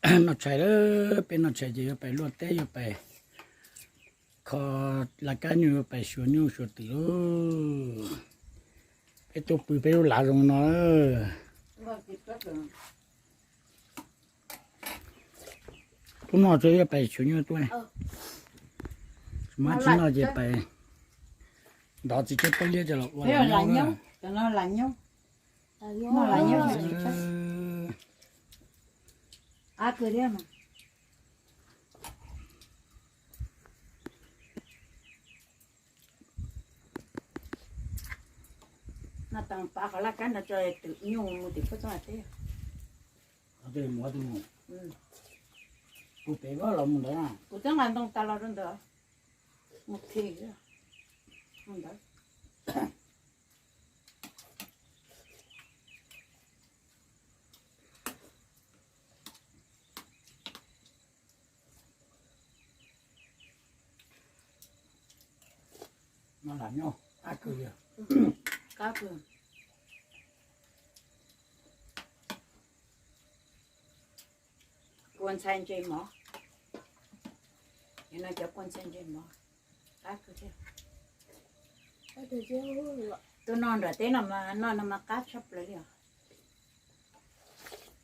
Noj tshais lawm, peb noj tshais ces yuav pais luaj teb, yuav pais kho laj kab nyuj, yuav pais xyuas nyuj xyuas twm lauj. Peb tuaj pw peb lub lav zoo no. Hnub no tsuas yuav pais xyuas nyuj tuaj, tsis muaj dab tsi noj ces pais nrov txiv tsawb pob liab coj los ua lam nyob. Qab kawg thiab mas. Noj tas pab qhov laj kab no tso twm nyuj mus tim Phuj Txoob teb. Mus, tus pem los mus ntawd, kuv twb nqa ntoo tas los rau ntawd, mus khi ntawd. No lam nyob qab kawg li. Qab kawg. Kua ntxhai ntses mov. No cov kua ntxhai ntses mov qab kawg thiab. Tuaj noj nram teb no mas noj no mas qab tshaj plaws li os.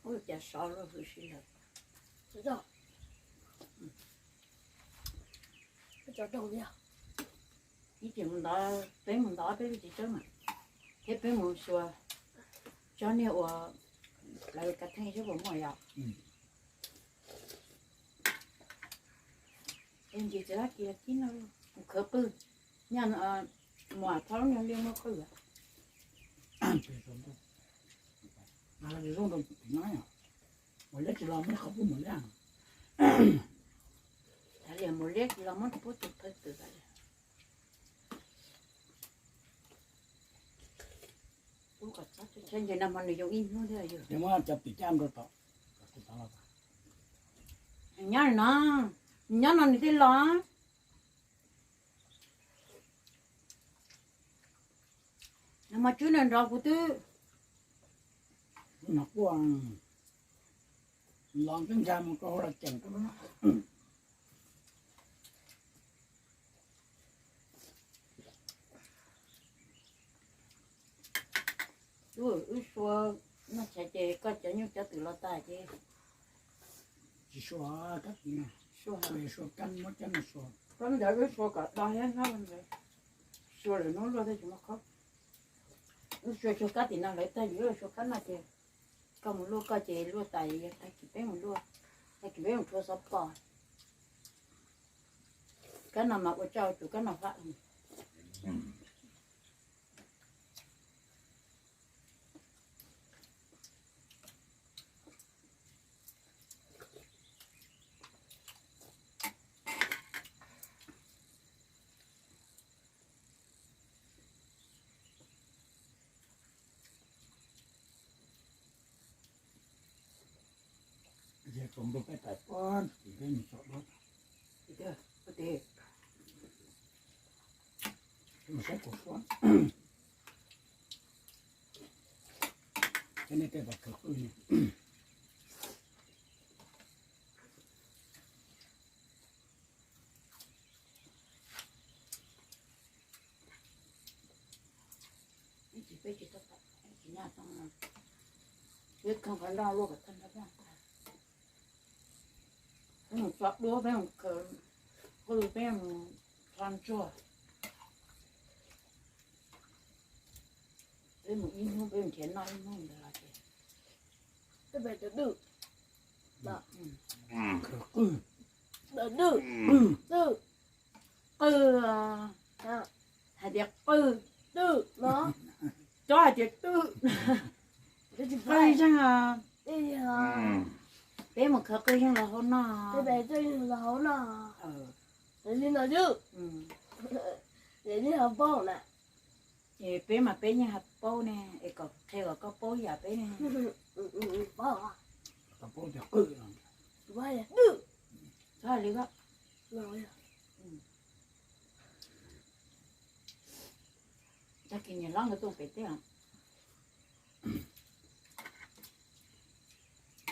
Ua cas sov luaj hwm si lawm. Ib chim mus ntov, peb mus ntov peb lub txiv tsawb mas, thiab peb mus xyuas tsob niag uas lawv kav theej seb puas muaj yom. Es ntsis txiv Lab Kis kib no mus khawv qwj, nyaj muam thaub lub niag liaj muab qwj. Zoo rau tim no, Muas Liab tsis los muab qhov pub Muas Liab. Muas Liab tsis los muab rau pub tus phawj twm. Ntses no mas nws yoo ib hnub thiab yog. Nyob no, nyob no nws thiaj los. Nag hmo tswb nrov nrov kuv twb, no kuj los twb nkag mus rau hauv los ceem rau. Wb sua noj tshais ces koj cov nyuj cov twm los tas ces tsis sua kab tis, sua kab muab cab no sua. Koj ntawd wb sua kom do thiab, sua lawm hnub luaj thiaj tsis muaj khob. Wb sua tsuag kab tim no lawv tag, wb sua kab no ces koj mus luaj koj ces luaj tas, yog tag kis peb mus luaj, tag kis peb mus rhuav xov pos. Kab no mas ua tsaj ua tus kab no fab. Saib kuv suab, nej tej pom khawv qwj ne. Peb tsis tau, peb tsis nyaj tau, peb khoo qhov nroj luaj kom tag nrho. Peb mus tso duab, peb mus khaws qwj, peb mus tso ntsuag. Peb mus ib hnub, peb mus nrhiav noj ib hnub ntawd los ces. Peb pem tawv twm, tawv twm, twm, qwj, hais tias qwj, twm no, cov hais tias twm, qwj zeeg os. Peb mus khaws qwj zeeg los hau noj. Li no xwb. Li ho paub na. Es peb mas peb yeej ho paub ne, es kom qhia kom koj paub yam peb ne. Paub tias qwj, twm, txhob hais li ko. Tag kis niam hlob nkawd tuaj pem teb os.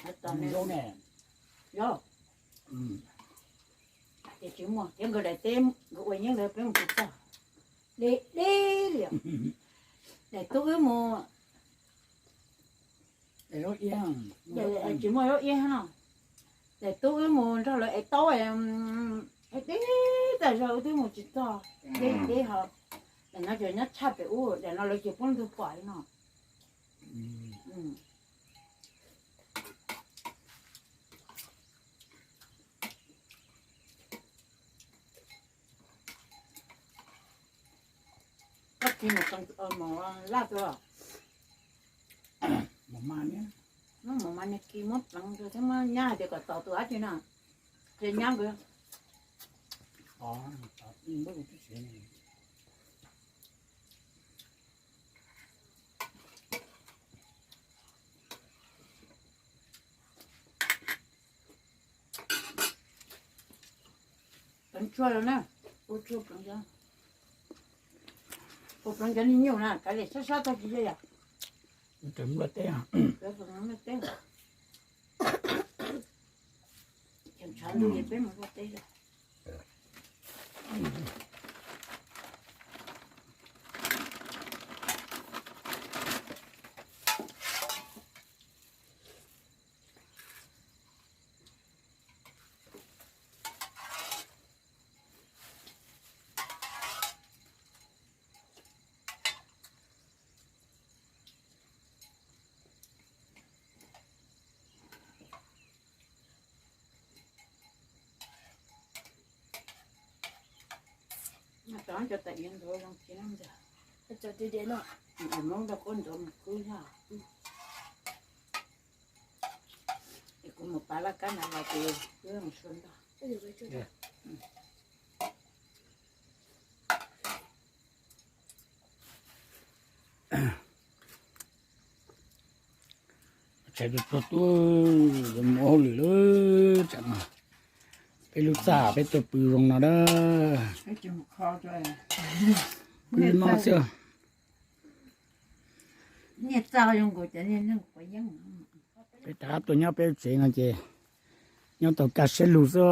Mus zoo ne, Yog, ces tsis muaj thiab, nkawd daim teb nkawd ua yeeb ntawd peb mus tsis txog, deb deb li. Daim tub wb mus, tsis muaj zaub iab no. Daim tub wb mus nrog lawv ev taub, deb tas zog wb twb mus tsis txog, deb deb ho. Daim no ces nyob tshaj pem ub, daim no lawv ces poob ntug pom li no. Koj kis mus laj tuaj, mus mas niag kis muab pleev rau thiab muab nyab hais tias kom tos tus dab tsi no, ces nyab nkawd. Pleev tshuaj los na, ua tshuaj pleev cov, ua pleev cov nyuj na, kav liam sab sab tag tsis yog yom. Nplog teb, nplog teb, ces tshav ntuj ces peb mus nplog teb. Cov tais diav ntawd zoo tsis no ntag. Cov tais diav no, Hmoob nrog koj ntxuav mus khwb yog. Es kuv mus pav laj kab na los ces wb mus sua ntog. Tshais tuaj tuaj tuaj, mus hauj lwm lawm tsam no. Peb lub txaj peb tuaj pw zoo no na. Pw no xwb. Peb rov qab tuaj nyob peb tsev no ces nyob tau kaj siab lug xwb.